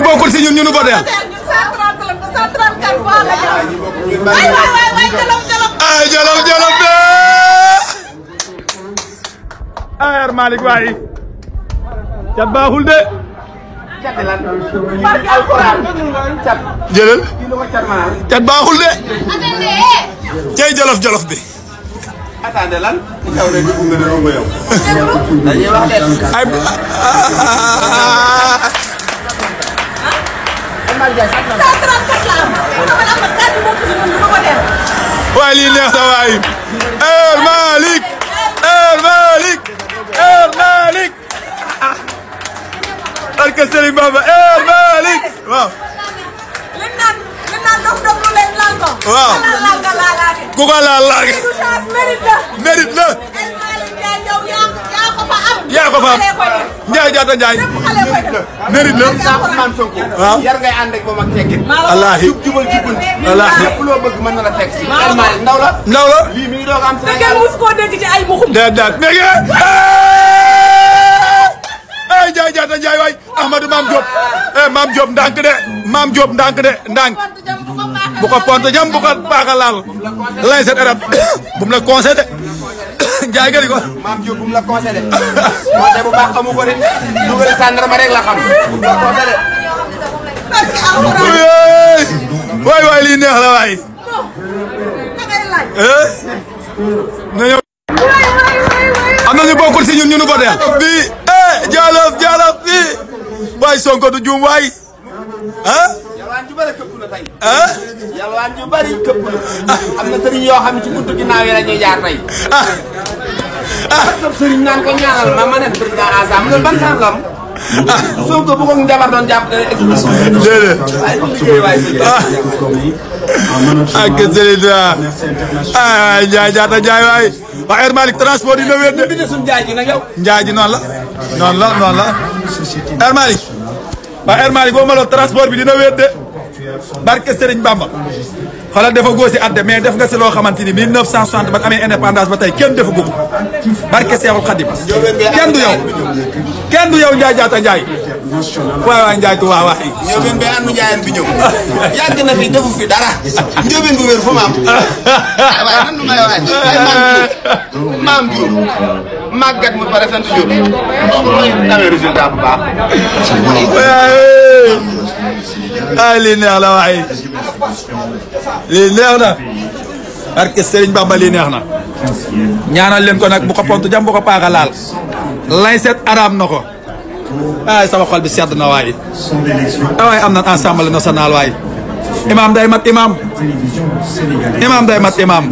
bokkul si ñun ñu nu boteel. ay jolof jolof de. ay Malick waay. cat baaxul de. jëlal. cat baaxul de. cey jolof jolof bi. attendez lan. dañuy wax de. ay. waay lii neex na waay. El Malick. El Malick. El Malick. barke Serigne Bamba El Malick waaw. li naan dof dof lu leen laal ko. waaw ku ko laal laal. mérite la. El Malick Ndiaye yow yaa ko fa am. yaa ko fa am Ndiaye jaata Ndiaye. mérite la. Ousmane Sonko. waaw yar ngay ànd ak moom ak teggin. wallaahi jubal jubbanti. wallaahi lépp loo bëgg mën na la teg si. El Malick ndaw la. ndaw la. lii mi ngi doog am te kenn musu koo dégg ci ay muxum. déedéet mais ay Ndiaye jaata Ndiaye waay Ahmadou Mame Diop. Mame Diop ndànk de Mame Diop ndànk de ndànk. bu ko ponte jam bu ko paaka laal. lay set arab bu mu la conseillé de. Ndiaye gëri ko. Mame Diop bu mu la conseillé. conseil bu baax amu ko de. dugal sàndarma rek la xam. bu la conseillé. waay waay lii neex la waay. nañu. am na ñu bokkul si ñun ñu nu boteel. bii jolof jolof bii. waay Sonko du juum waay. ah. yalwaan ju bëri këpp na tey. ah. yalwaan ju bëri këpp na. am na sëriñ yoo xam ne ci buntu ginnaaw yi la ñuy jaar tey. sëriñ naan ko ñaanal ma ne président Assane loolu ban temps la am. Sonko bu ko njabar doon jàpp dana expliqué. déedéet. waaye liggéey waay sëriñ. ak sëriñ waay Ndiaye jaata Ndiaye waay. waa El Malick transport dina wér de. bi de suñu jaay ji nag yow. Ndiaye ji noonu la. noonu la noonu la. El Malick. waa El Malick boo ma lool transport bi dina wér de. barke Serigne Bamba. xoolal dafa góosi at de mais def nga si loo xamante ni 1960 ba amee indépendance ba tey kenn defu ko. barke Seexul Xadim. kenn du yow. kenn du yow Ndiaye jaata Ndiaye. waay waay Ndiaye tu waa wax yi. Ndiobène Mbaye anu Ndiayeen bi ñëw. yàgg na fi defu fi dara. Ndiobène bu wér fu mu am. waaye nan may waay ay Mame Diop màggat mu pare sant Diop. mooy amee résultat bu baax. ay lii neex la waay. lii neex na. barke Serigne Bamba lii neex na. ñaanal leen ko nag bu ko pont jam bu ko paaga laal. lay set araam na ko. ay sama xol bi sedd na waay. waaye am na Assemblée nationale waay. imam day mat imam. imam day mat imam.